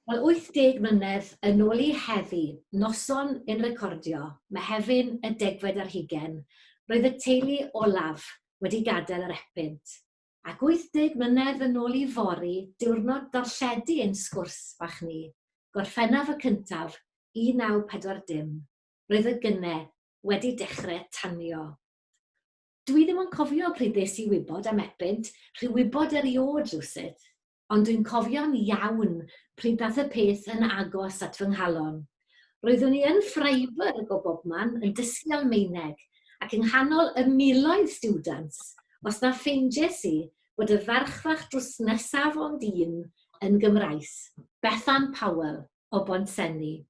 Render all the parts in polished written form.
Wel, 80 mlynedd yn ôl i heddi, noson yn recordio, Mehefin y degfed ar hugain, roedd y teulu olaf wedi gadael yr Epynt. Ac 80 mlynedd yn ôl i fory, diwrnod darlledu ein sgwrs fach ni, Gorffennaf y cyntaf, 1940, roedd y gynne wedi dechrau tanio. Dwi ddim yn cofio pryd ddes i wybod am Epynt, rhyw wybod eriôd rywsut. Ond dwi'n cofio'n iawn pryd ddath y peth yn agos at fy nghalon. Roeddwn i yn Freiburg o bobman yn dysgu Almaeneg, ac yng nghanol y miloedd stiwdants, os na ffeindies i bod y ferch fach drws nesaf ond un yn Gymraes, Bethan Powell o Bontsenni.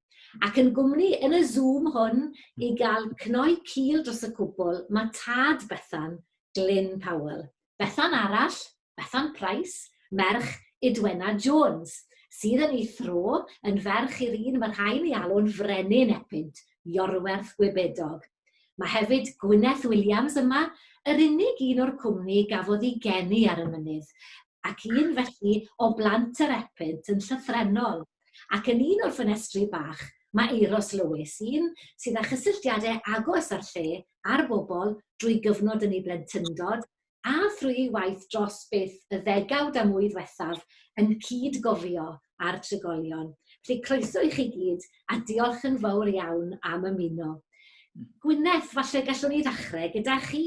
Ac yn gwmni yn y Zoom hwn i gael cnoi cil dros y cwbl, mae tad Bethan, Glyn Powell. Bethan arall, Bethan Price, merch Edwena Jones, sydd yn ei thro yn ferch i'r un mae rhai'n ei alw'n Frenin Epynt, Iorwerth Gwybedog. Mae hefyd Gwyneth Williams yma, yr unig un o'r cwmni gafodd ei geni ar y mynydd, ac un felly o blant yr Epynt yn llythrennol. Ac yn un o'r ffenestri bach mae Euros Lewis, un sydd â chysylltiadau agos â'r lle a'r bobl drwy gyfnod yn ei blentyndod, a thrwy ei waith dros byth y ddegawd a mwy ddiwethaf yn cyd-gofio â'r trigolion. Felly croeso i chi gyd a diolch yn fawr iawn am ymuno. Gwyneth, falle gallwn ni ddechrau gyda chi.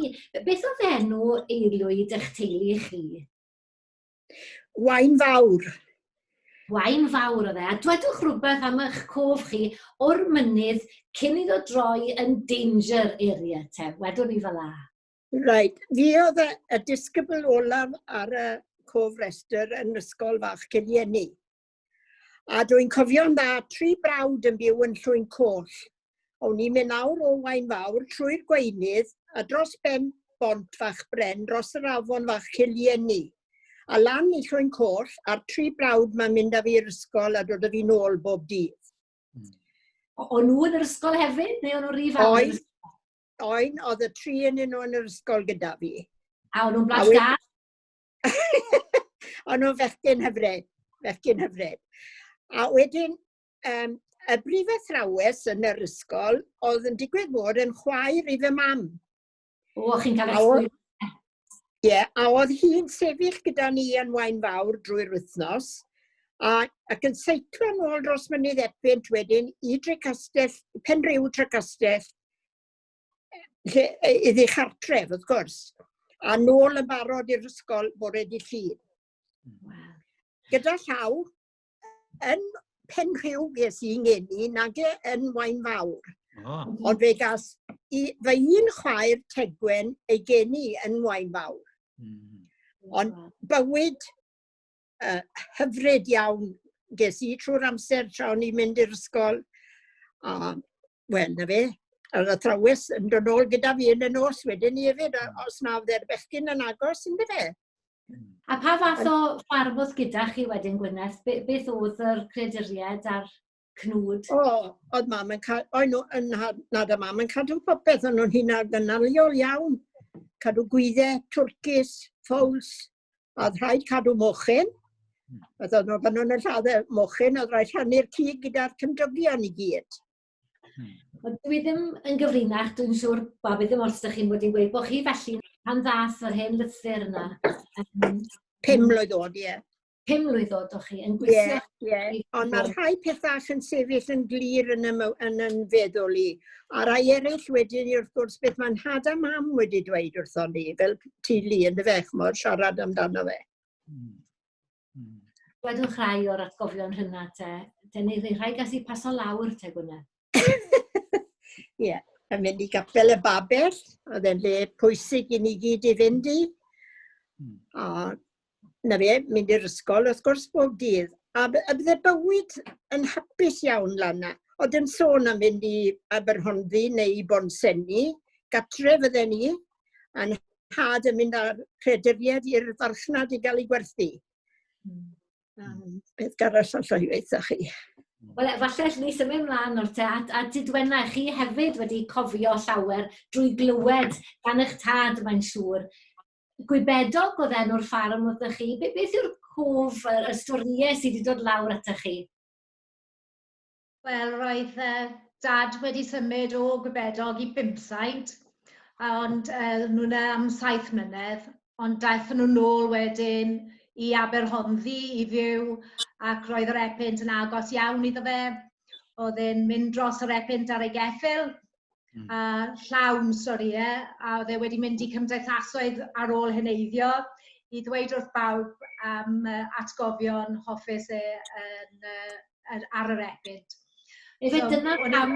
Beth oedd enw aelwyd eich teulu chi? Waun Fawr. Waun Fawr oedd e. A dwedwch rhywbeth am eich cof chi o'r mynydd cyn iddo droi yn danger area te. Wedwn ni fel la. Reit, fi oedd y, y disgybl olaf ar y cofrestr yn ysgol fach Cilieni. A dwi'n cofio'n dda tri brawd yn byw yn Llwyn Coll. O'n i'n mynd lawr o Waun Fawr trwy'r gweinydd a dros ben bont fach bren dros yr afon fach Cilieni. A lan i Llwyn Coll a'r tri brawd ma'n mynd â fi i'r ysgol a dod â fi nôl bob dydd. O'n nhw yn yr ysgol hefyd, neu o'n nhw'n rhy fawr? Oedd, Oen, oedd y tri yn nhw yn yr ysgol gyda fi. A o'n nhw'n blant da? O'n nhw'n fechgyn hyfryd, fechgyn hyfryd. A wedyn, um, y brif athrawes yn yr ysgol oedd yn digwydd bod yn chwaer i fy mam. O, chi'n cael eich Ie, yeah, a oedd hi'n sefyll gyda ni yn Waun Fawr drwy'r wythnos, a, ac yn seiclo nôl dros Mynydd Epynt wedyn i Drecastell, Penrhiw Trecastell, lle, iddi chartref, wrth gwrs, a nôl yn barod i'r ysgol bore di llun. Wow. Gyda llaw, yn Penrhiw ges i ngeni, nage yn Waun Fawr. Oh. Ond fe gas i, fy un chwaer Tegwen ei geni yn Waun Fawr. Ond bywyd uh, hyfryd iawn ges i trwy'r amser tra o'n i'n mynd i'r ysgol. A, wel, na fe, a'r athrawes yn dod nôl gyda fi yn y nos wedyn ni hefyd, os na fydde'r bechgyn yn agos, ynddo fe? A pa fath o ffarm oedd gyda chi wedyn, Gwyneth? Be beth oedd yr creaduriaid a'r cnwd? O, oedd mam yn cael, oen nhw, yn nad a mam yn cadw popeth, o'n nhw'n hunan gynaliol iawn. Cadw gwyddau, twrcis, ffowls, a oedd rhaid cadw mochyn. Oedd nhw, pan nhw'n lladd y mochyn, oedd rhaid rhannu'r cig gyda'r cymdogion i gyd. Wel, dwi ddim yn gyfrinach, dwi'n siŵr, Bob, ddim ots ydych chi'n bod i'n gweud bod chi felly pan ddath yr hen lythyr yna. 5 mlwydd oed, ie. 5 mlwydd oed o'ch chi, yn gweithio. Ie, ie. Ond mae rhai pethau yn sefyll yn glir yn, y, yn, yn feddwl i. A rai eraill wedyn i wrth gwrs beth mae'n nhad a mam wedi dweud wrthon ni, fel teulu yn y fe, ch'mod, siarad amdano fe. Dwedwch rhai o'r atgofion hynna te. Te neu rhai gallu paso lawr te, Gwyneth. Ie, yeah, yn mynd i gapel y babell, oedd e'n le pwysig i ni gyd i fynd i. A na fe, mynd i'r ysgol wrth gwrs bob dydd. A, a bydde bywyd yn hapus iawn lan 'na. Oedd dim sôn am fynd i Aberhonddu neu i Bontsenni. Gatre fydde ni, a'n nhad yn mynd â'r creaduriaid i'r farchnad i gael ei gwerthu. Beth garall allai i weitha chi? Wel, falle allwn ni symud ymlaen nawr te at, at Didwenna. Chi hefyd wedi cofio llawer drwy glywed gan eich tad, mae'n siŵr. Gwybedog oedd enw'r ffarm wrthych chi. Be, beth yw'r cof, y, y storïau sydd wedi dod lawr atoch chi? Wel, roedd dad wedi symud o Gwybedog i Bumsaint, ond nhw 'na am 7 mlynedd, ond daethon nhw nôl wedyn i Aberhonddu i fyw, ac roedd yr Epynt yn agos iawn iddo fe. Oedd e'n mynd dros yr Epynt ar ei geffyl, a llawn storïau, a oedd e wedi mynd i cymdeithasoedd ar ôl heneiddio i ddweud wrth bawb am atgofion hoffus e yn, ar yr Epynt. Efe so, dyna pam,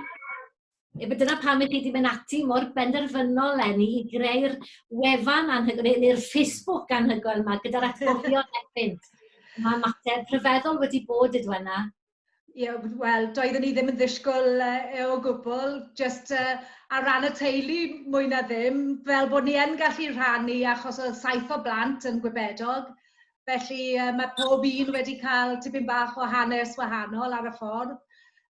efe dyna pam i chi wedi mynd ati mor benderfynol Lenny i greu'r wefan anhygoel, neu'r Facebook anhygoel yma gyda'r atgofion Epynt. Mae mater rhyfeddol wedi bod i dwenna. Ie, yeah, wel, doeddwn ni ddim yn ddisgwyl o gwbl, jyst ar ran y teulu mwy na ddim, fel bod ni yn gallu rhannu achos oedd 7 o blant yn Gwybedog, felly mae pob un wedi cael tipyn bach o hanes wahanol ar y ffordd.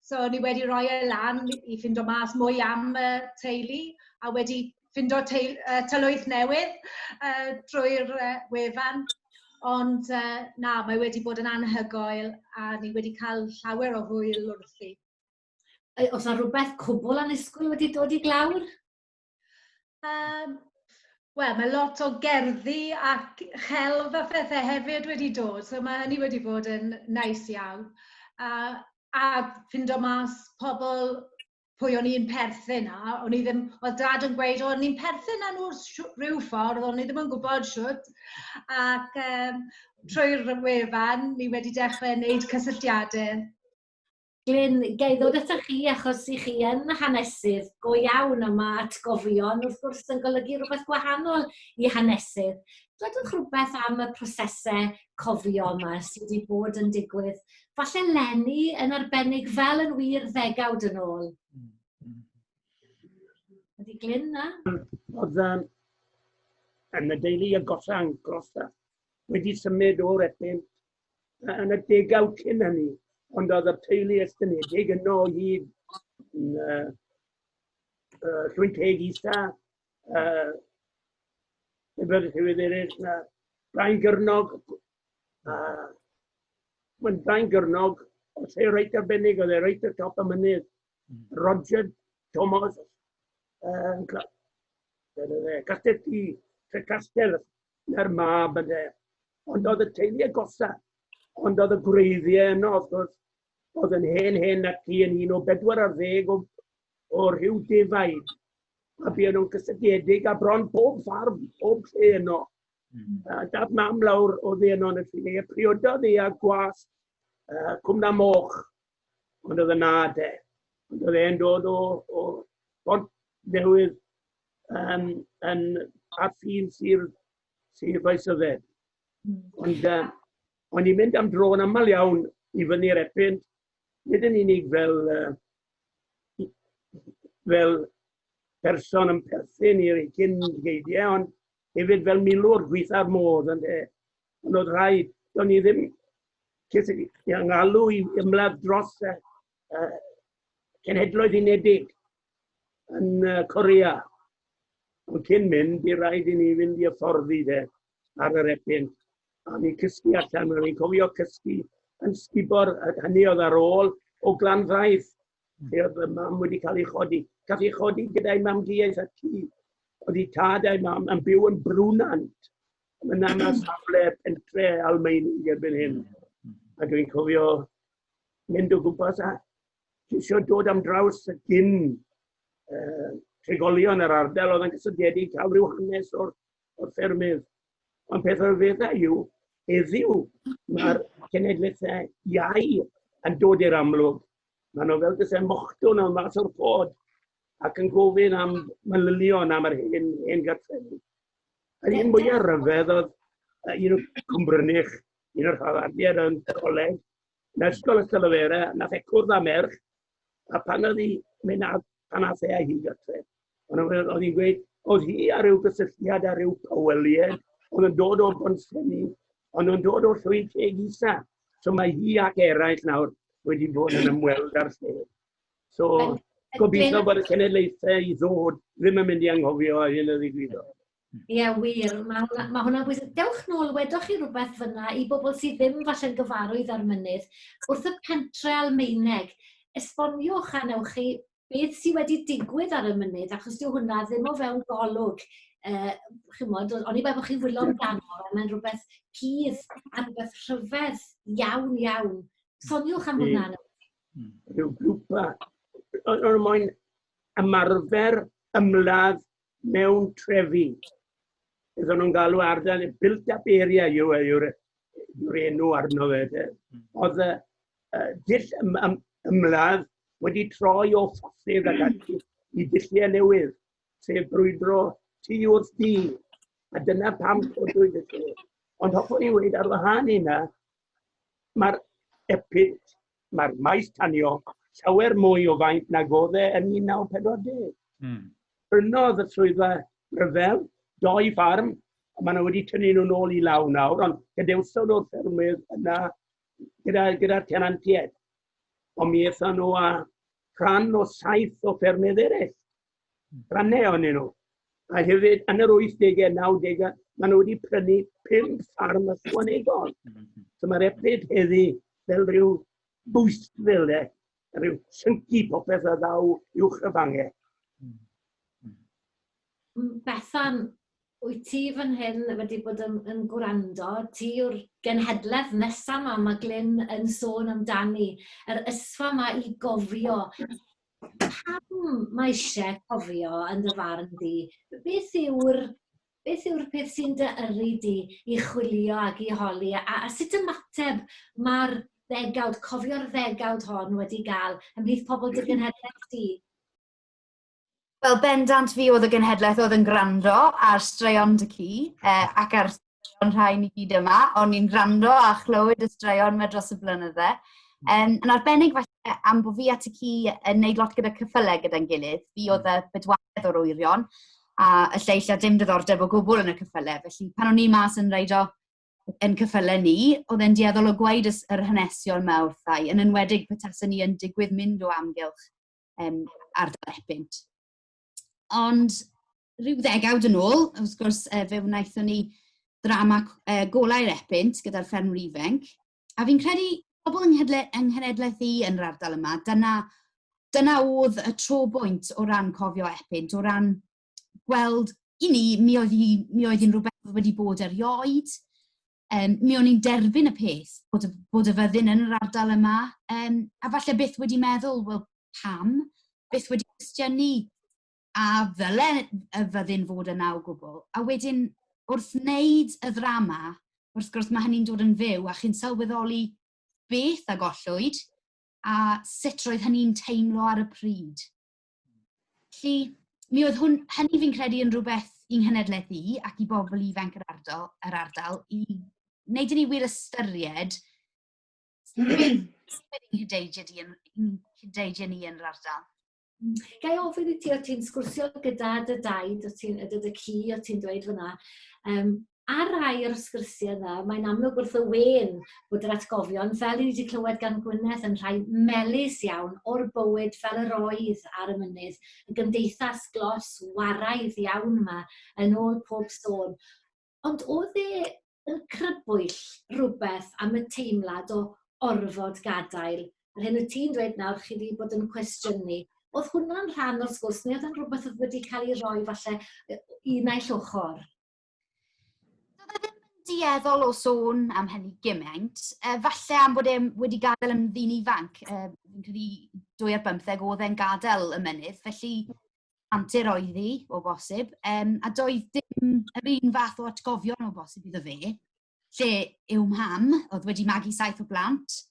So ni wedi rhoi e lan i ffindo mas mwy am y teulu a wedi ffindo tylwyth newydd drwy'r wefan. Ond na, mae wedi bod yn anhygoel a ni wedi cael llawer o hwyl wrthi. Oes yna rhywbeth cwbl annisgwyl wedi dod i glawr? Wel, mae lot o gerddi ac chelf a phethau hefyd wedi dod, so mae hynny wedi bod yn neis iawn. A ffindo mas pobl pwy o'n i'n perthyn â, o'n i ddim, oedd dad yn gweud, o'n i'n perthyn â nhw rhyw ffordd, o'n i ddim yn gwybod shwt. Ac trwy'r wefan, ni wedi dechrau wneud cysylltiadau. Glyn, ga i ddod atoch chi achos i chi yn hanesydd go iawn a mae atgofion wrth gwrs yn golygu rhywbeth gwahanol i hanesydd. Dwedwch rhywbeth am y prosesau cofio yma sydd wedi bod yn digwydd, falle leni yn arbennig fel yn wir ddegawd yn ôl. Ydy Glyn na? Oedd yn y deulu agosa yn Gloucester wedi symud o'r Epynt yn y degawd cyn hynny, ond oedd y teulu estynedig yno o hyd yn Llwyn Teg Isa, efo'r rhywun eraill, na Brian Gyrnog, a well, Brian Gyrnog, oedd e reit arbennig, oedd e reit ar top y mynydd. Roger Thomas, Castell Tŷ, Trecastell, na'r mab yn e. Ond oedd y teulu agosa, ond oedd y gwreiddiau yno, wrth gwrs, oedd yn hen hen ac hi yn un o 40 o rhyw defaid. A buon nhw'n cysylltiedig â bron pob ffarm, pob lle yno. A dad mam lawr oedd e yno yn y lle, a priododd e â gwas Cwmna Moch, ond oedd yna de. Ond oedd e'n dod o Bont Newydd yn ar ffin Sir Faesyfed. Ond o'n i'n mynd am dro yn aml iawn i fyny'r Epynt, nid yn unig fel person yn perthyn i'r cyn geidiau, ond hefyd fel milwr gweitha'r modd. Ynde. Ond oedd rhaid, do'n i ddim ces i ngalw i ymladd dros y Cenhedloedd Unedig yn Corea. Ond cyn mynd, bu rhaid i ni fynd i hyfforddi de, ar yr Epynt. A ni'n cysgu allan, o'n i'n cofio cysgu yn sgubor, hynny oedd ar ôl o Glanfraith, lle oedd fy mam wedi cael ei chodi. Cath ei chodi gyda'i mam-gu a'i thad-cu. Oedd ei tad a'i mam yn byw yn Brwnant. Yna mae safle pentre Almaenig erbyn hyn. A dwi'n cofio mynd o gwmpas a ceisio dod am draws y gyn trigolion yr ardal oedd yn gysylltiedig cael rhyw hanes o'r ffermydd. Ond peth o'r feddau yw, heddiw mae'r cenedlaethau iau yn dod i'r amlwg. Maen nhw fel gyda mochdwn o'n mas o'r pod ac yn gofyn am manylion am yr hen gartrefi. Yr un mwyaf rhyfedd oedd un o Cwmbrynych, un o'r rhaddadiad yn coleg, yn ysgol y Llylofera, nath e cwrdd â merch, a pan oedd hi mynd a, pan ath e â hi gartre, ond oedd hi'n gweud, oedd hi ar ryw gysylltiad â ryw Poweliaid, oedd yn dod o Bontsenni, ond yn dod o Llwyn Teg Isa. So mae hi ac eraill nawr wedi bod yn ymweld â'r lle. So, gobeithio bod y cenedlaethau i ddod ddim yn mynd i anghofio a hyn o ddigwyddodd. Ie, yeah, wir. Mae hwnna, ma hwnna'n bwysig. Dewch nôl, wedoch chi rhywbeth fyna i bobl sydd ddim falle'n gyfarwydd â'r mynydd. Wrth y pentre Almaeneg, Esboniwch a newch chi beth sydd wedi digwydd ar y mynydd, achos dyw hwnna ddim o fewn golwg. Chimod, oni bai bod chi'n wylo amdano, mae'n rhywbeth cudd a rhywbeth rhyfedd iawn, iawn. Soniwch am hwnna. Rhyw grŵp, o'n moyn ymarfer ymladd mewn trefi. Iddyn nhw'n galw ardal, built up area yw, yw'r yw enw arno fe. De. Oedd y dull ymladd wedi troi o ffosydd ac ati i dulliau newydd, sef brwydro tu wrth du. A dyna pam codwyd y lle. Ond hoffwn i weud ar wahân i hynna, mae'r epynt, mae'r maes tanio llawer mwy o faint nag oedd e yn 1940. Prynodd y swyddfa ryfel doi ffarm, a maen nhw wedi tynnu nhw'n ôl i law nawr, ond gadewson nhw'r ffermydd yna gyda'r gyda tenantiaid. Ond mi aethon nhw â rhan o saith o ffermydd eraill. Rhannau ohonyn nhw. A hefyd, yn yr 80au, 90au, maen nhw wedi prynu 5 ffarm ychwanegol. So mae'r epid heddi fel rhyw bwystfil, de, rhyw synci popeth a ddaw uwch y fangau. Bethan, wyt ti fan hyn wedi bod yn, yn gwrando, ti yw'r genhedlaeth nesaf yma mae Glyn yn sôn amdani, yr ysfa yma i gofio. Pam mae eisiau cofio yn dy farn di? Beth yw'r beth yw'r peth sy'n dy yrru di i chwilio ac i holi? A sut ymateb mae'r ddegawd, cofio'r ddegawd hon wedi gael ymhlith pobl dy genhedlaeth di? Wel, bendant fi oedd y genhedlaeth oedd yn gwrando ar straeon dy ci ac ar straeon rhai ni gyd yma. O'n i'n gwrando a chlywed y straeon yma dros y blynydde. Yn arbennig falle am bod fi a ty ci yn neud lot gyda cyffylau gyda'n gilydd. Fi oedd y bedwaredd o'r wyrion a y lleill a dim diddordeb o gwbl yn y cyffylau. Felly pan o'n i mas yn reido yn cyffylau ni, oedd e'n dueddol o gweud yr hanesion yma wrtha i, yn enwedig petaswn ni yn digwydd mynd o amgylch ardal Epynt. Ond rhyw ddegawd yn ôl, wrth gwrs, fe wnaethon ni ddrama Golau'r Epynt gyda'r ffermwr ifanc. A fi'n credu pobl yng nghenhedlaeth i yn yr ardal yma, dyna, dyna oedd y trobwynt o ran cofio Epynt, o ran gweld i ni, mi oedd hi, mi oedd hi'n rhywbeth oedd wedi bod erioed. Mi o'n i'n derbyn y peth, bod y fyddin yn yr ardal yma, a falle byth wedi meddwl, wel, pam? Byth wedi cwestiynu a ddyle y fyddin fod yna o gwbl. A wedyn, wrth wneud y ddrama, wrth gwrs mae hynny'n dod yn fyw, a chi'n sylweddoli beth a gollwyd, a sut roedd hynny'n teimlo ar y pryd. Felly, mi oedd hwn, hynny fi'n credu yn rhywbeth i'n nghenhedlaeth i ac i bobl ifanc yr ardal, yr ardal i wneud i ni wir ystyried beth i'n nghydeidiau ni yn yr ardal. Ga i ofyn i ti, o ti'n sgwrsio gyda dy daid, o ti'n, dy dy ci, o ti'n dweud fyna, ar rai o'r sgyrsiau yna, mae'n amlwg wrth y wên bod yr atgofion, fel i ni wedi clywed gan Gwyneth, yn rhai melys iawn o'r bywyd fel yr oedd ar y mynydd, y gymdeithas glos waraidd iawn yma, yn ôl pob sôn. Ond oedd e yn crybwyll rhywbeth am y teimlad o orfod gadael? Yr hyn wyt ti'n dweud nawr, chi wedi bod yn cwestiynu. Oedd hwnna'n rhan o'r sgwrs, neu oedd e'n rhywbeth oedd wedi cael ei roi falle i naill ochr? Doedd e ddim yn dueddol o sôn am hynny gymaint. Falle am bod e wedi gadael yn ddyn ifanc. Fi'n credu 2 ar 15 oedd e'n gadael y mynydd, felly antur oedd hi, o bosib. A doedd dim yr un fath o atgofion o bosib iddo fe, lle yw mham, oedd wedi magu 7 o blant,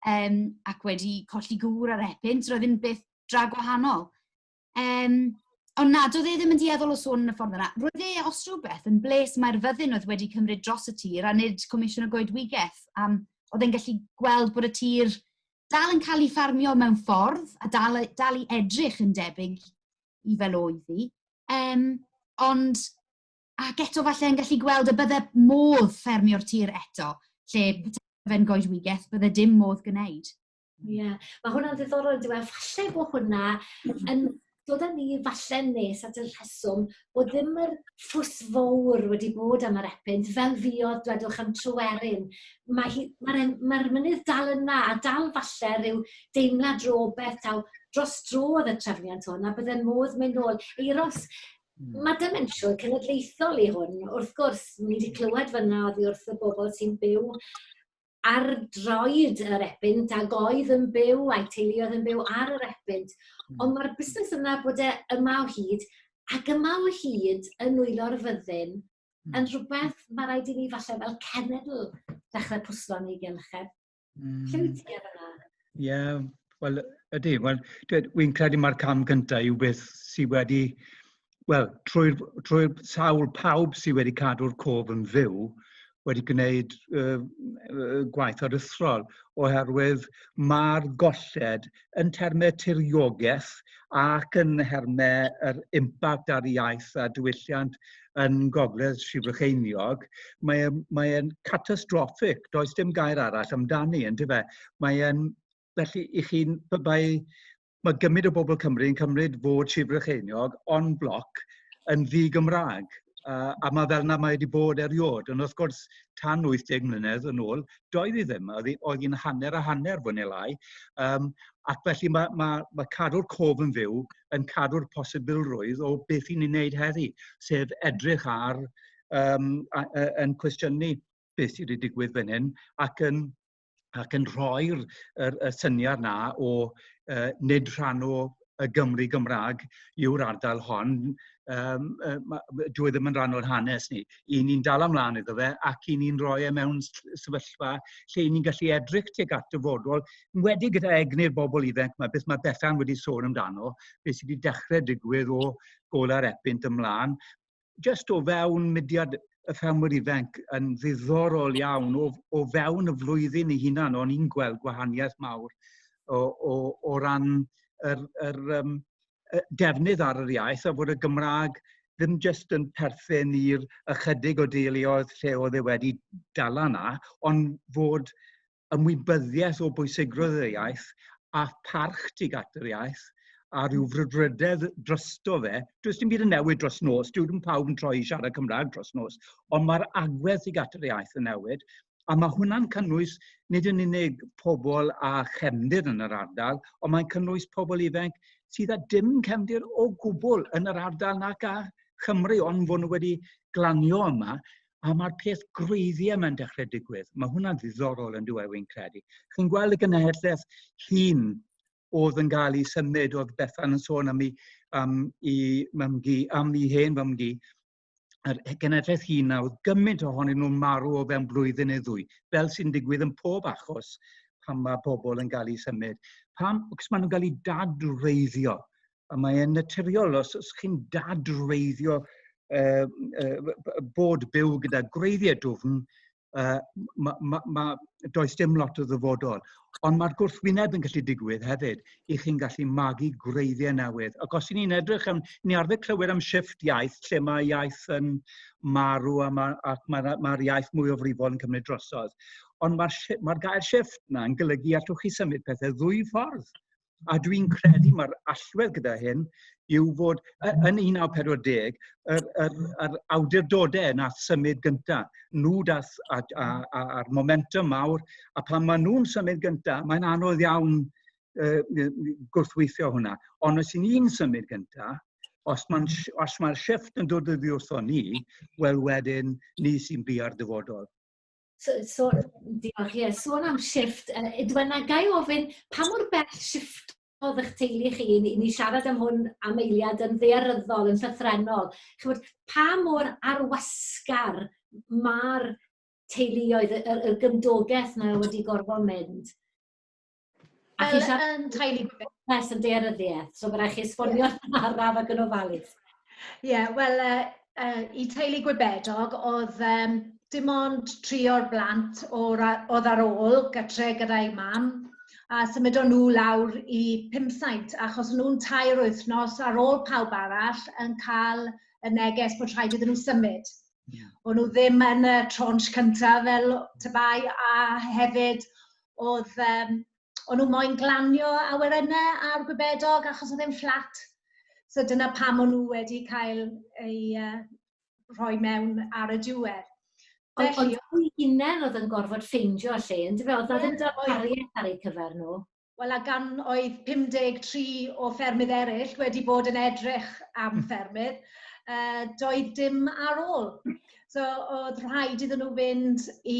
ac wedi colli gŵr ar Epynt, roedd yn beth dra gwahanol. Ond na, doedd e ddim yn dueddol o sôn yn y ffordd yna. Roedd e, os rhywbeth, yn bles mae'r fyddin oedd wedi cymryd dros y tir a nid Comisiwn y Goedwigaeth. Oedd e'n gallu gweld bod y tir dal yn cael ei ffarmio mewn ffordd a dal i edrych yn debyg i fel oedd hi. Ond, ac eto falle yn gallu gweld y bydde modd ffermio'r tir eto, lle petai fe'n goedwigaeth, bydde dim modd gwneud. Ie, yeah. Mae hwnna'n ddiddorol, dwi'n meddwl, falle bod hwnna yn dod â ni falle nes at y rheswm bod ddim yr ffws fawr wedi bod am yr Epynt, fel fuodd, dwedwch, am Tryweryn. Mae'r hi, mae mae mynydd dal yna, a dal falle rhyw deimlad rhywbeth taw dros dro oedd y trefniant hwn, a bydde'n modd mynd nôl. Eiros, mae dimensiwn cenedlaethol i hwn. Wrth gwrs, ni wedi clywed fyna oddi wrth y bobl sy'n byw ar droed yr Epynt ac oedd yn byw a'i teuluoedd yn byw ar yr Epynt. Ond mae'r busnes yna bod e yma o hyd, ac yma o hyd yn nwylo'r fyddin, yn rhywbeth mae rhaid i ni falle fel cenedl ddechrau pwslo yn ei gylch e. Lle wyt ti ar yna? Ie, yeah, wel, ydy. Wel, dwi'n credu mae'r cam cyntaf yw beth sydd wedi, wel, trwy'r trwy sawl pawb sydd wedi cadw'r cof yn fyw, wedi gwneud gwaith aruthrol, oherwydd mae'r golled yn termau tiriogaeth ac yn nhermau yr impact ar iaith a diwylliant yn gogledd Sir Brycheiniog, mae'n mae catastrophic, does dim gair arall amdani, yn dyfe? Mae'n, felly, i chi'n, mae, mae gymaint o bobl Cymru yn cymryd fod Sir Brycheiniog on bloc yn ddi-Gymraeg. A mae fel yna mae wedi bod erioed. Ond wrth gwrs, tan 80 mlynedd yn ôl, doedd hi ddim. Oedd hi'n hanner a hanner fwy neu lai. Ac felly mae, mae, mae cadw'r cof yn fyw yn cadw'r posibilrwydd o beth i ni'n wneud heddi, sef edrych ar, a, a, yn cwestiynu beth sydd wedi digwydd fan hyn ac yn, ac yn rhoi'r yr, y syniad na o nid rhan o y Gymru Gymraeg yw'r ardal hon, dwi e ddim yn rhan o'r hanes ni. I ni'n dal ymlaen iddo fe ac i ni'n rhoi e mewn sefyllfa lle i ni'n gallu edrych tuag at dyfodol, wedi gyda egni'r bobl ifanc yma, beth mae Bethan wedi sôn amdano, beth sydd wedi dechrau digwydd o Gola'r Epynt ymlaen, just o fewn mudiad y ffermwyr ifanc yn ddiddorol iawn, o, o fewn y flwyddyn ei hunan, o'n i'n gweld gwahaniaeth mawr o, o, o ran yr, yr um, defnydd ar yr iaith a fod y Gymraeg ddim jyst yn perthyn i'r ychydig o deuluoedd lle oedd e wedi dala na, ond fod ymwybyddiaeth o bwysigrwydd yr iaith a parch tuag at yr iaith a rhyw frwdfrydedd drosto fe. Does dim byd yn newid dros nos, dyw dim pawb yn troi i siarad Cymraeg dros nos, ond mae'r agwedd tuag at yr iaith yn newid, a mae hwnna'n cynnwys nid yn unig pobl â chefndir yn yr ardal, ond mae'n cynnwys pobl ifanc sydd â dim cefndir o gwbl yn yr ardal nac â Chymru, ond fod nhw wedi glanio yma, a mae'r peth gwreiddiau yma'n dechrau digwydd. Mae hwnna'n ddiddorol yn dweud, wy'n credu. Chi'n gweld y genhedlaeth hŷn oedd yn cael ei symud, oedd Bethan yn sôn am ei, am ei mamgu, am ei hen famgu, yr genhedlaeth hŷn na, oedd gymaint ohonyn nhw'n marw o fewn blwyddyn neu ddwy, fel sy'n digwydd yn pob achos pan mae pobl yn cael eu symud. Pam? Achos maen nhw'n cael eu dadwreiddio. A mae'n naturiol, os, os chi'n dadwreiddio bod byw gyda gwreiddiau dwfn, ma, ma, ma, does dim lot o ddyfodol. Ond mae'r gwrthwyneb yn gallu digwydd hefyd, i chi'n gallu magu gwreiddiau newydd. Ac os ni'n edrych am, ni arfer clywed am shift iaith, lle mae iaith yn marw a mae'r ma, ac mae'r ma iaith mwy o frifol yn cymryd drosodd. Ond mae'r ma gair shift na yn golygu allwch chi symud pethau ddwy ffordd. A dwi'n credu mae'r allwedd gyda hyn yw fod yn 1940, yr, yr, yr awdurdodau nath symud gyntaf, nhw dath a'r momentum mawr, a pan maen nhw'n symud gyntaf, mae'n anodd iawn gwrthweithio hwnna. Ond os ni'n symud gyntaf, os mae'n os mae'r shift yn dod oddi wrtho ni, wel wedyn ni sy'n bia'r dyfodol. So, so, diolch, ie. Sôn am shift, Edwena, ga i ofyn, pa mor bell shiftodd eich teulu chi? Ni, ni siarad am hwn am eiliad yn ddaearyddol, yn llythrennol. Chymod, pa mor arwasgar mae'r teuluoedd, y, y, y gymdogaeth yna wedi gorfod mynd? A chi siarad yn teulu Gwybedog yn daearyddiaeth, so mae rhaid chi esbonio yeah. araf ac yn ofalus. Ie, yeah, wel, i teulu Gwybedog, oedd um, dim ond tri o'r blant o'r, oedd ar ôl gytre gyda'i mam, a symudon nhw lawr i Pumsaint, achos nhw'n 3 wythnos ar ôl pawb arall yn cael y neges bod rhaid iddyn nhw symud. Yeah. O'n nhw ddim yn y tranche cyntaf fel tybai, a hefyd oedd o'n nhw moyn glanio awyrennau ar Gwybedog achos oedd e'n fflat. So dyna pam o'n nhw wedi cael eu rhoi mewn ar y diwedd. Felly, ond nhw hunain oedd yn gorfod ffeindio lle, yn dyfe? Oedd na ddim darpariaeth ar eu cyfer nhw. Wel, a gan oedd 53 o ffermydd eraill wedi bod yn edrych am ffermydd, doedd dim ar ôl. So oedd rhaid iddyn nhw fynd i...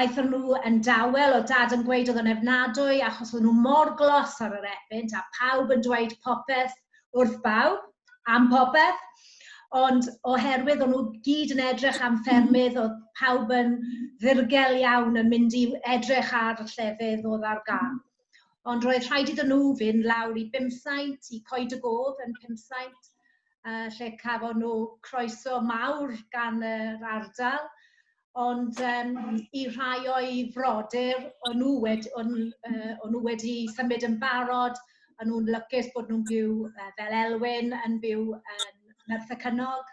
Aethon nhw yn dawel, oedd dad yn gweud oedd yn ofnadwy achos oedd nhw mor glos ar yr Epynt a pawb yn dweud popeth wrth bawb am popeth. Ond oherwydd o'n nhw gyd yn edrych am ffermydd, oedd pawb yn ddirgel iawn yn mynd i edrych ar llefydd oedd ar gael. Ond roedd rhaid iddyn nhw fynd lawr i Bumsaint, i Coed y Gof yn Pumsaint, lle cafon nhw croeso mawr gan yr ardal. Ond i rhai o'i frodyr, o'n nhw wedi, o'n nhw wedi symud yn barod, o'n nhw'n lwcus bod nhw'n byw fel Elwyn, yn byw yn Merthyr Cynog,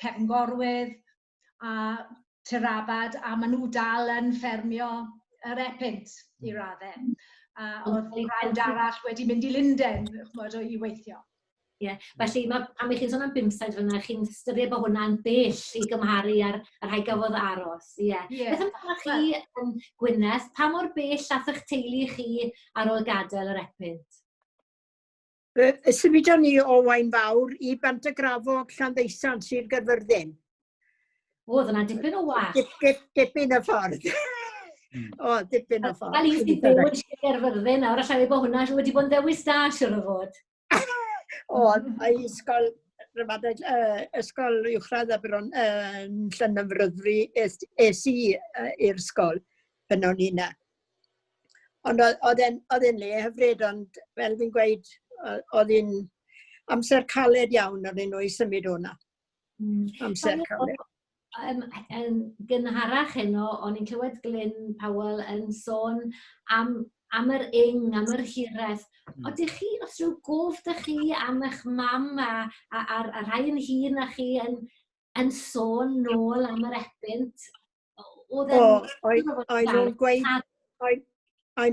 Cefn Gorwydd, a Tyrabad, a maen nhw dal yn ffermio yr Epynt i raddau. A oedd brawd arall wedi mynd i Lunden, ch'mod, i weithio. Ie, yeah. Felly mae, pan ych chi'n sôn am bumsaid fyna, chi'n ystyried bod hwnna'n bell i gymharu ar y rhai gafodd aros. Ie. Yeah. Yeah. Beth amdanoch chi, well, Gwyneth, pa mor bell ath eich teulu chi ar ôl gadael yr Epynt? Symudon ni o Waun Fawr i Bantagrafog, Llanddeusant, Sir Gaerfyrddin. O, oedd yna dipyn o wallt. Dipyn o ffordd. O, dipyn o ffordd. Fel un sy'n byw yn Sir Gaerfyrddin nawr, allai bod hwnna wedi bod yn ddewis da, siwr o fod. O, a i ysgol, rhyfedd, ysgol uwchradd Aberon, Llanymfrydri, es, es i i'r ysgol pan o'n i yna. Ond oedd e'n le hyfryd, ond fel fi'n gweud, oedd hi'n amser caled iawn ar nhw i symud o'na. Amser caled. Yn gynharach heno, o'n i'n clywed Glyn Powell yn sôn am yr ing, am yr hiraeth. Odych chi, os rhyw gof dych chi am eich mam a rhai yn hŷn na chi yn sôn nôl am yr Epynt? Oedd e'n... O, oedd nhw'n gweud, oedd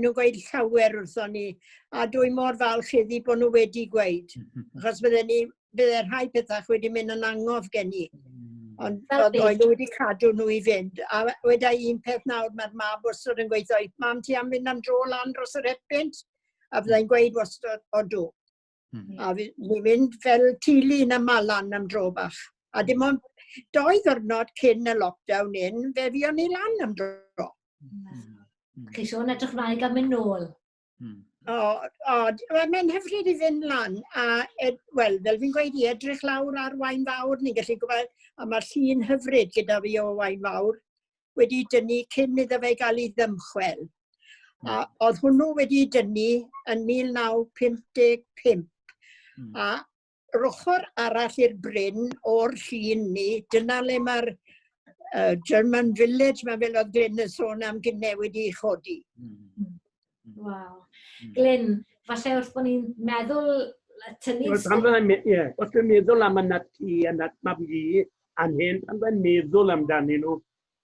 nhw'n gweud llawer wrthon ni, a dwi mor falch iddi bod nhw wedi gweud, achos bydde ni, bydde rhai pethau wedi mynd yn angof gen i. Ond oedd nhw wedi cadw nhw i fynd. A weda i un peth nawr, mae'r mab wastad yn gweithio, mam ti am fynd am dro lan dros yr Epynt? A fyddai'n gweud wastad, odw. A ni'n mynd fel teulu yn yma lan am dro bach. A dim ond 2 ddiwrnod cyn y lockdown un, fe fuon ni lan am dro. Chi sôn edrych mlaen i gael mynd nôl. O, o, wel, mae'n hyfryd i fynd lan, a, wel, fel fi'n gweud i edrych lawr ar Waun Fawr, ni'n gallu gweld, a mae'r llun hyfryd gyda fi o Waun Fawr wedi dynnu cyn iddo fe gael ei ddymchwel. A oedd hwnnw wedi dynnu yn 1955. A yr ochr arall i'r bryn o'r llun ni, dyna le mae'r German Village, mae fel oedd Glyn yn sôn am gynne wedi ei chodi. Waw. Glyn, falle wrth bod ni'n meddwl tynnu... Wel, pan fyddai'n ie, os dwi'n meddwl am y nat i a nat mam i, a'n hen, pan fyddai'n meddwl amdanyn nhw,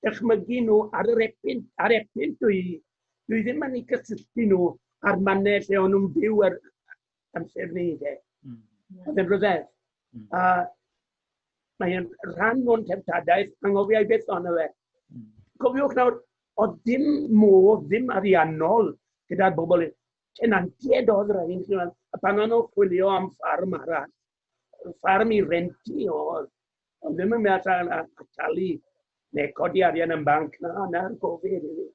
dychmygu nhw ar yr epynt, ar epynt dwi, dwi ddim yn eu cysylltu nhw â'r mannau lle o'n nhw'n byw ar amser ni, de. Oedd e'n rhyfedd. A mae'n rhan o'n treftadaeth, anghofiau beth ond fe. Cofiwch nawr, oedd dim modd, ddim ariannol gyda'r bobl. Tenantiaid oedd rhain, a pan o'n nhw'n chwilio am ffarm arall, ffarm i rentu oedd, ond ddim yn meddwl a talu neu codi arian yn banc, na, na'r gofid iddi.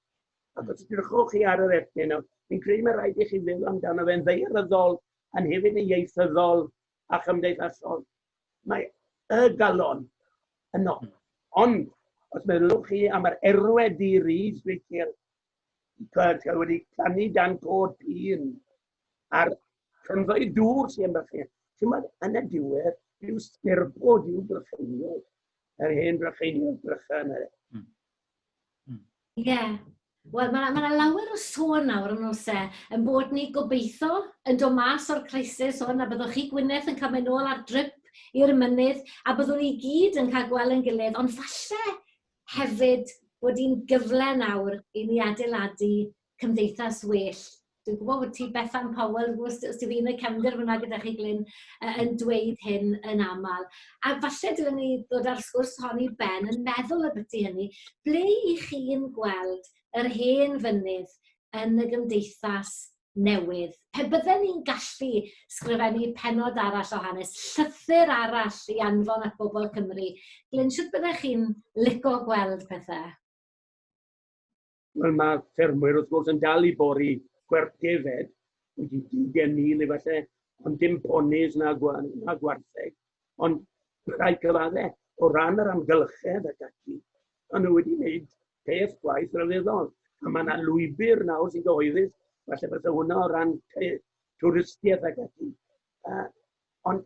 Ac os edrychwch chi ar yr epyn, fi'n credu mae rhaid i chi feddwl amdano fe'n ddaearyddol, yn hefyd yn ieithyddol a chymdeithasol. Mae y galon yno. Ond, os meddylwch chi am yr erwau di-ri, Rachel, cael wedi plannu dan cod pîn, a'r cronfeydd dŵr sy'n ymwneud chi. Chi'n yn y diwedd, yw sgerbwd yw Brycheiniog, yr hen Brycheiniog Brychan. Ie. Wel, mae 'na lawer o sôn nawr yn oes e, yn bod ni gobeithio yn dod mas o'r crisis hwn, a byddwch chi, Gwyneth, yn cael mynd nôl ar drip i'r mynydd, a byddwn ni gyd yn cael gweld ein gilydd, ond falle hefyd bod hi'n gyfle nawr i ni adeiladu cymdeithas well. Dwi'n gwybod bod ti, Bethan Powell, os ti fi'n y cefndir fyna gyda chi, Glyn, yn dweud hyn yn aml. A falle dylen ni ddod â'r sgwrs hon i ben yn meddwl y byti hynny. Ble i chi'n gweld yr hen fynydd yn y gymdeithas newydd? Pe bydden ni'n gallu sgrifennu pennod arall o hanes, llythyr arall i anfon at bobl Cymru, Glyn, sut byddech chi'n lico gweld pethau? Wel, mae ffermwyr wrth gwrs yn dal i bori gwerth defed, wedi 20,000 efallai, ond dim ponis na, na gwartheg. Ond rhaid cyfadde, o ran yr amgylchedd ac ati, ond nhw wedi gwneud peth gwaith rhyfeddol. A mae yna lwybr nawr sy'n gyhoeddus, falle bydd hwnna o ran twristiaeth ac ati. Ond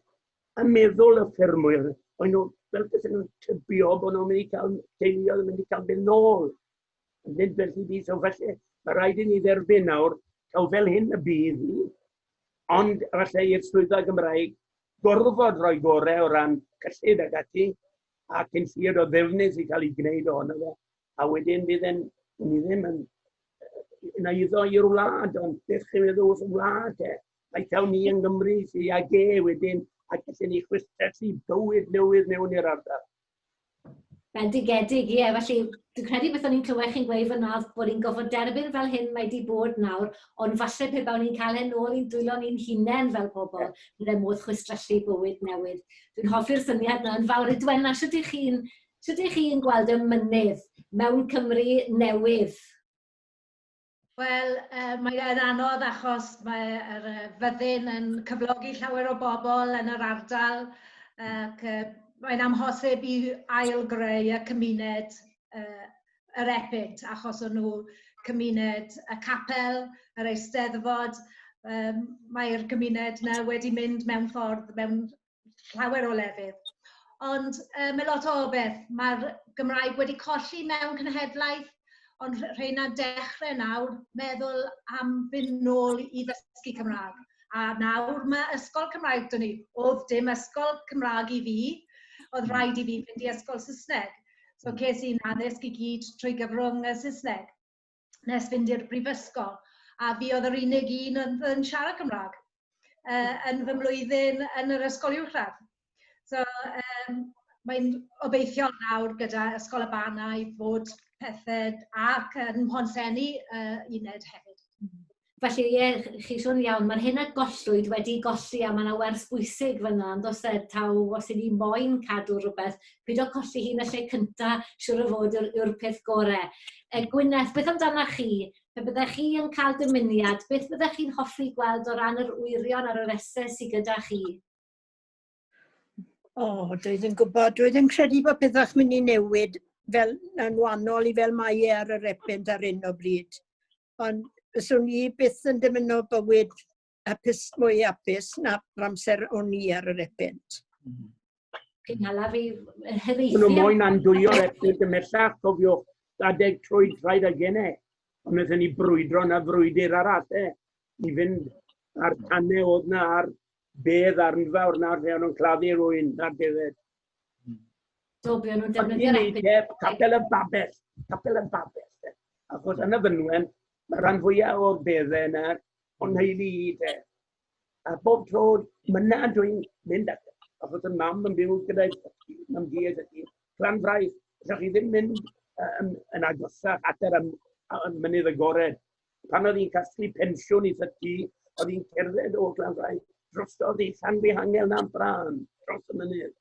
yn meddwl y ffermwyr, o'n nhw, fel beth nhw'n tybio bod nhw'n mynd i cael teuluoedd yn mynd i cael mynd nôl. Ond nid felly di, so felly mae rhaid i ni dderbyn nawr, taw fel hyn y bydd hi, ond falle i'r swyddfa Gymraeg gorfod rhoi gorau o ran cyllid ac ati, a cyn lleied o ddefnydd sy'n cael ei gwneud ohono fe, a wedyn bydd e'n, ni ddim yn, yn eiddo i'r wlad, ond beth chi'n meddwl wrth y wlad e? Mae taw ni yng Nghymru sydd ag e wedyn, a gallen ni chwistrellu bywyd newydd mewn i'r ardal. Bendigedig, ie. Felly, dwi'n credu beth o'n i'n clywed chi'n gweud fyna oedd bod ni'n gorfod derbyn fel hyn mae di bod nawr, ond falle pe bawn ni'n cael hyn nôl i'n dwylo ni'n hunain fel pobl, yeah. bydde modd chwistrellu bywyd newydd. Dwi'n hoffi'r syniad yna yn fawr. Edwena, sut ydych chi'n sut ydych chi'n gweld y mynydd mewn Cymru newydd? Wel, mae e'n anodd achos mae'r fyddin yn cyflogi llawer o bobl yn yr ardal ac mae'n amhosib i ail-greu y cymuned yr Epynt achos o'n nhw cymuned y capel, yr eisteddfod, mae'r gymuned yna wedi mynd mewn ffordd mewn llawer o lefydd. Ond mae lot o beth. Mae'r Gymraeg wedi colli mewn cenhedlaeth, ond rheina'n dechrau nawr meddwl am fynd nôl i ddysgu Cymraeg. A nawr mae ysgol Cymraeg dyn ni. Oedd dim ysgol Cymraeg i fi, oedd rhaid i fi fynd i ysgol Saesneg. So ces i'n addysg i gyd trwy gyfrwng y Saesneg. Nes fynd i'r brifysgol. A fi oedd yr unig un yn, yn siarad Cymraeg yn fy mlwyddyn yn yr ysgol uwchradd. So mae'n obeithiol nawr gyda Ysgol y Bana i fod pethau ac yn Mhontsenni uned hefyd. Felly, ie, chi sôn iawn, mae'r hyn a gollwyd wedi golli a mae yna wers bwysig fyna, ond os e, taw, os i ni moyn cadw rhywbeth, pido colli hi'n y lle cynta, siŵr o fod yw'r yw'r peth gore. E, Gwyneth, beth amdana chi? Pe byddech chi yn cael dymuniad, beth byddech chi'n hoffi gweld o ran yr wyrion a'r oresau sydd gyda chi? O, oh, dwi ddim yn gwybod. Dwi ddim credu bod pethau'n mynd i newid fel yn wahanol i fel mae e ar yr Epynt ar hyn o bryd. Ond fyswn i byth yn dymuno bywyd hapus, mwy hapus na'r amser o'n i ar yr Epynt. Chi'n hala fi hiraethu. Nhw moyn andwyo'r Epynt ymhellach, cofiwch, adeg trwy traed a genau. Ond wnaethon ni brwydro na frwydr arall, e, i fynd a'r tanau oedd na a'r bedd arnfawr na lle o'n nhw'n claddu rwy'n na'r defed. Do, buon nhw'n defnyddio'r Epynt. Capel y Babell, Capel y Babell. Achos yn y fynwent, mae rhan fwyaf o'r beddau yna o'n nheulu i te. A bob tro, myna dwi'n mynd at, achos y mam yn byw gyda'i mam gi ag ati, Clan Fraith, allwch chi ddim mynd yn, yn agosach at yr ym, mynydd agored. Pan oedd hi'n casglu pensiwn i thytu, oedd hi'n cerdded o Glan Fraith drosodd i Llanfihangel na'n brân, dros y mynydd.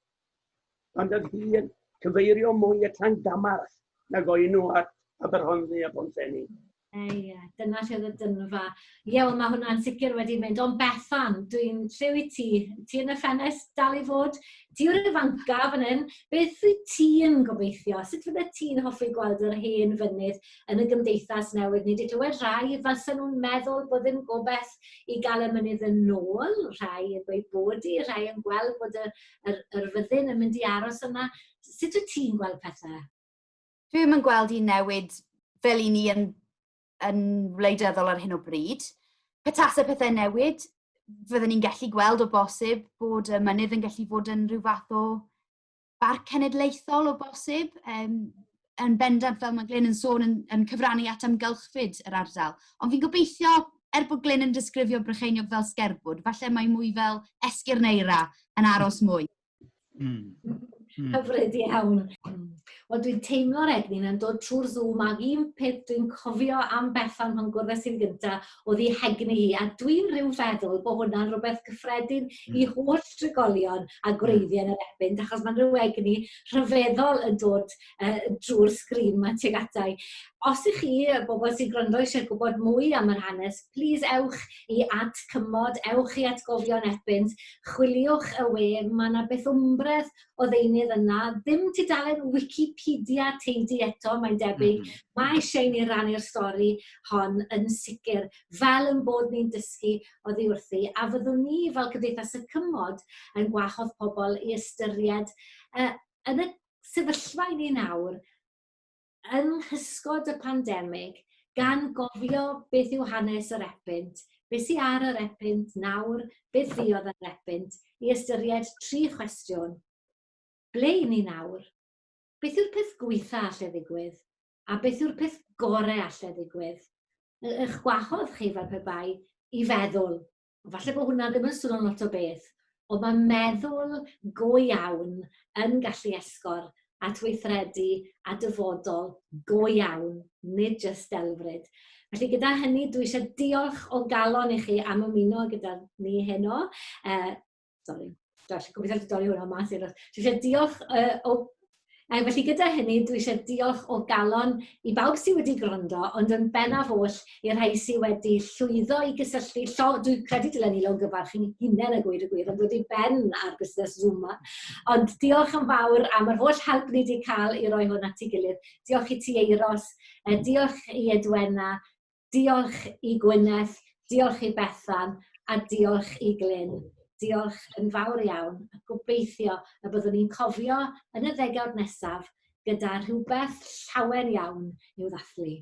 Ond oedd hi yn cyfeirio mwy at Llangamarch nag oen nhw at Aberhonddu a Pontsenni. Ie, dyna lle oedd y dynfa. Ie, wel mae hwnna'n sicr wedi mynd. Ond Bethan, dwi'n lle wyt ti? Ti yn y ffenest dal i fod? Ti yw'r ifanca fan hyn. Beth wyt ti'n gobeithio? Sut fydde ti'n hoffi gweld yr hen fynydd yn y gymdeithas newydd? Ni wedi clywed rhai fel sy'n nhw'n meddwl bod ddim gobeith i gael y mynydd yn ôl, rhai yn gweud bod i, rhai yn gweld bod y, yr, yr fyddin yn mynd i aros yna. Sut wyt ti'n gweld pethau? Dwi ddim yn gweld i newid fel i ni yn, yn wleidyddol ar hyn o bryd. Petase pethau newid, fydden ni'n gallu gweld o bosib bod y mynydd yn gallu fod yn rhyw fath o barc cenedlaethol o bosib. Um, yn bendant, fel mae Glyn yn sôn, yn, yn cyfrannu at amgylchfyd yr ardal. Ond fi'n gobeithio er bod Glyn yn disgrifio Brycheiniog fel sgerbwd, falle mae mwy fel esgyrn eira yn aros mwy. Hyfryd iawn. Wel, dwi'n teimlo'r egni yna'n dod trwy'r Zoom ac un peth dwi'n cofio am Bethan pan gwrddais i'n gyntaf oedd ei hegni hi. A dwi'n rhyw feddwl bod hwnna'n rhywbeth cyffredin i holl drigolion a gwreiddiau yn yr Epynt, achos mae'n rhyw egni rhyfeddol yn dod drwy'r sgrin 'ma tuag ata i. Os ych chi, y bobl sy'n gwrando eisiau gwybod mwy am yr hanes, plîs ewch i at Cymod, ewch i Atgofion Epynt, chwiliwch y we, mae yna beth wmbredd o ddeunydd yna. Ddim tudalen Wikipedia teidi eto, mae'n debyg. Mae eisiau i ni rannu'r stori hon yn sicr, fel yn bod ni'n dysgu oddi wrthi. A fyddwn ni fel Cymdeithas y Cymod yn gwahodd pobl i ystyried yn y sefyllfa i ni nawr, yng nghysgod y pandemig, gan gofio beth yw hanes yr Epynt, beth sydd ar yr Epynt nawr, beth fuodd yr Epynt, i ystyried tri chwestiwn. Ble i ni nawr? Beth yw'r peth gweitha alle ddigwydd? A beth yw'r peth gorau alle ddigwydd? Eich gwahodd chi fel pe bai i feddwl. Falle bod hwnna ddim yn swnio'n lot o beth, ond mae meddwl go iawn yn gallu esgor at weithredu a dyfodol go iawn, nid jyst delfryd. Felly gyda hynny, dwi eisiau diolch o galon i chi am ymuno gyda ni heno. Sorry, gosh, gobeithio allu dorri hwnna mas. Dwi eisiau diolch o felly gyda hynny, dwi eisiau diolch o galon i bawb sydd wedi gwrando, ond yn bennaf oll i'r rhai sydd wedi llwyddo i gysylltu. Llo, dwi'n credu dylen ni longyfarch i'n hunain a gweud y gwir, ond dod i ben ar busnes Zoom 'ma. Ond diolch yn fawr am yr holl help ni wedi cael i roi hwn at ei gilydd. Diolch i ti Eiros, diolch i Edwena, diolch i Gwyneth, diolch i Bethan a diolch i Glyn. Diolch yn fawr iawn a gobeithio y byddwn ni'n cofio yn y ddegawd nesaf gyda rhywbeth llawer iawn i'w ddathlu.